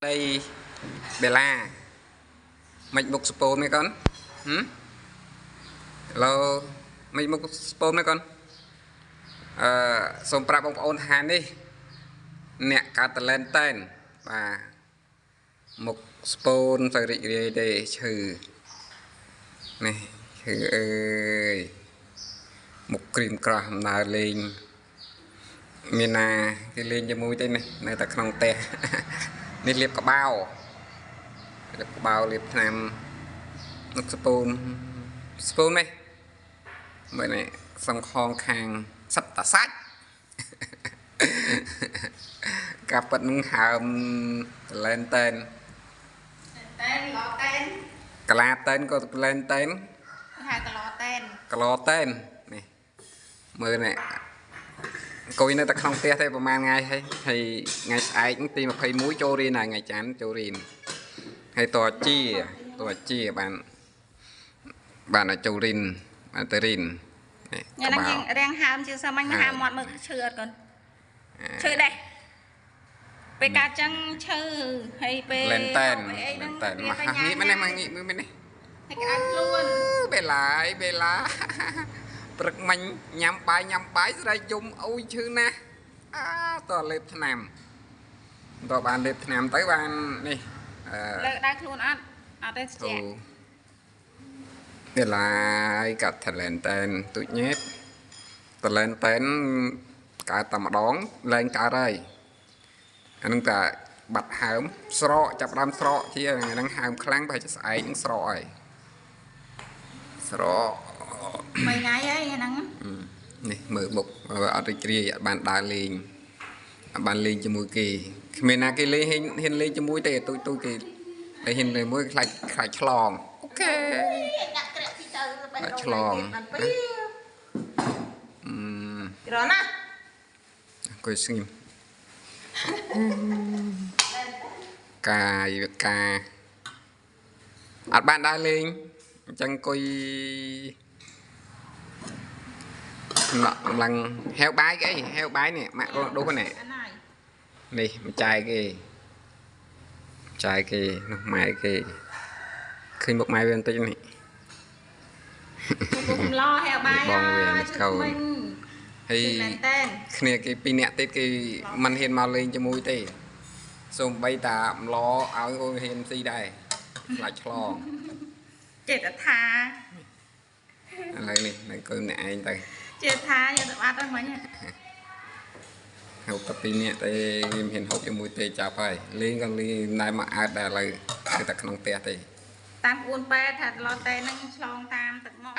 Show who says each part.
Speaker 1: ដីបេឡាមិនមុខស្ពូនទេកូនហឹមឡូមិនមុខស្ពូនទេកូនអឺសូមប្រាប់បងប្អូនថានេះអ្នកកើតតលែនតែនបាទមុខស្ពូនទៅរីករាយទេឈឺនេះឈឺអើយមុខក្រីមក្រោះដំណើរលេងមានណាគេលេងជាមួយទេនេះនៅតែក្នុងផ្ទះនេះលាបក្បោលាបក្បោលាបថ្នាំមុខស្ពូនស្ពូននេះមើលនេះសង្ខងខាងសិតតាសាច់ការប៉ិតនឹងហើមតលែនតែន
Speaker 2: តែនឡតែន
Speaker 1: កាឡាតែនក៏តលែនតែន
Speaker 2: ហៅកឡតែន
Speaker 1: កឡតែននេះមើលនេះអង្គុយនៅតែក្នុងផ្ទះទេប្រហែលថ្ងៃហើយហើយថ្ងៃស្អែកទី21ចូលរៀនហើយថ្ងៃច័ន្ទចូលរៀនហើយតជាតជាបានបានឲ្យចូលរៀនបានទៅរៀននេះ
Speaker 2: ញ៉ាំហ្នឹងយើងរាំងហើមជាងសាមញ្ញមកហើមមាត់មើលឈឺអត់កូនឈឺដែរពេលកើតចឹងឈឺហើយពេល
Speaker 1: លែនតែន
Speaker 2: អីហ្នឹង
Speaker 1: តែនមកងាកមែនទេមកងាកមើលមែនទេ
Speaker 2: ហើយក្តៅខ្លួន
Speaker 1: បេឡាយបេឡាព្រឹកមិញញ៉ាំបាយញ៉ាំបាយស្រែកយំអូយឈឺណាស់អាតលេបថ្នាំតបានលេបថ្នាំទៅបាននេះអឺ
Speaker 2: លើក្តៅខ្លួនអត់អត់ទេស្
Speaker 1: អូ
Speaker 2: ជាក់
Speaker 1: បេឡាយកាត់តលែនតែនទូចញ៉េបតលែនតែនកើតតែម្ដងលែងកើតហើយអានឹងតែបាត់ហើមស្រកចាប់ដើមស្រកជាអាហ្នឹងហើមខ្លាំងប្រហែលជាស្អែកហ្នឹងស្រកហើយស្រក
Speaker 2: 3ថ្ងៃហើយហ្នឹង
Speaker 1: នេះមើលមុខអត់រីករាយអត់បានដើរលេងអត់បានលេងជាមួយគេគ្មានណាគេលេងហ៊ានហ៊ានលេងជាមួយទេទូចទូចគេតែហ៊ានលេងមួយខ្លាចខ្លាចឆ្លងអូខេ
Speaker 3: ដាក់ក្រាក់ទីទៅបេះ
Speaker 1: ដាក់
Speaker 3: ដូង
Speaker 1: ឆ្លង
Speaker 3: បានពីរ
Speaker 1: អឺ
Speaker 3: ក្រណា
Speaker 1: អង្គុយស្ងៀមកាយវិការអត់បានដើរលេងអញ្ចឹងអង្គុយកម្លាំងហែវបាយគេអីហែវបាយនេះម៉ាក់រងដុសនេះ
Speaker 2: អាណាយ
Speaker 1: នេះម្ចាយគេម្ចាយគេនោះម៉ែគេឃើញមុខម៉ែវាបន្តិចនេះ
Speaker 2: ពុកកំឡហែវបាយ
Speaker 1: បងវានេះកូន ហើយ
Speaker 2: មែនតែន
Speaker 1: គ្នាគេពីរនាក់ទៀតគេមិនហ៊ានមកលេងជាមួយទេសូម្បីតាម្លឲ្យក៏ហ៊ានស៊ីដែរខ្លាចឆ្លង
Speaker 2: ចេតថា
Speaker 1: ឥឡូវនេះនៅកូនអ្នកឯងទៅ
Speaker 2: ចេតថាយកទៅបាត់ហើយមិញ
Speaker 1: ហូបតែពីរនាក់ទេគេមិនហ៊ានហូបជាមួយទេចាប់ហើយលេងក៏លេងមិនដែរមកអើតដែរឥឡូវគឺតែក្នុងផ្ទះទេ
Speaker 2: តាមក្បួនពេទ្យថាឡតែនហ្នឹងឆ្លងតាមទឹកមាត់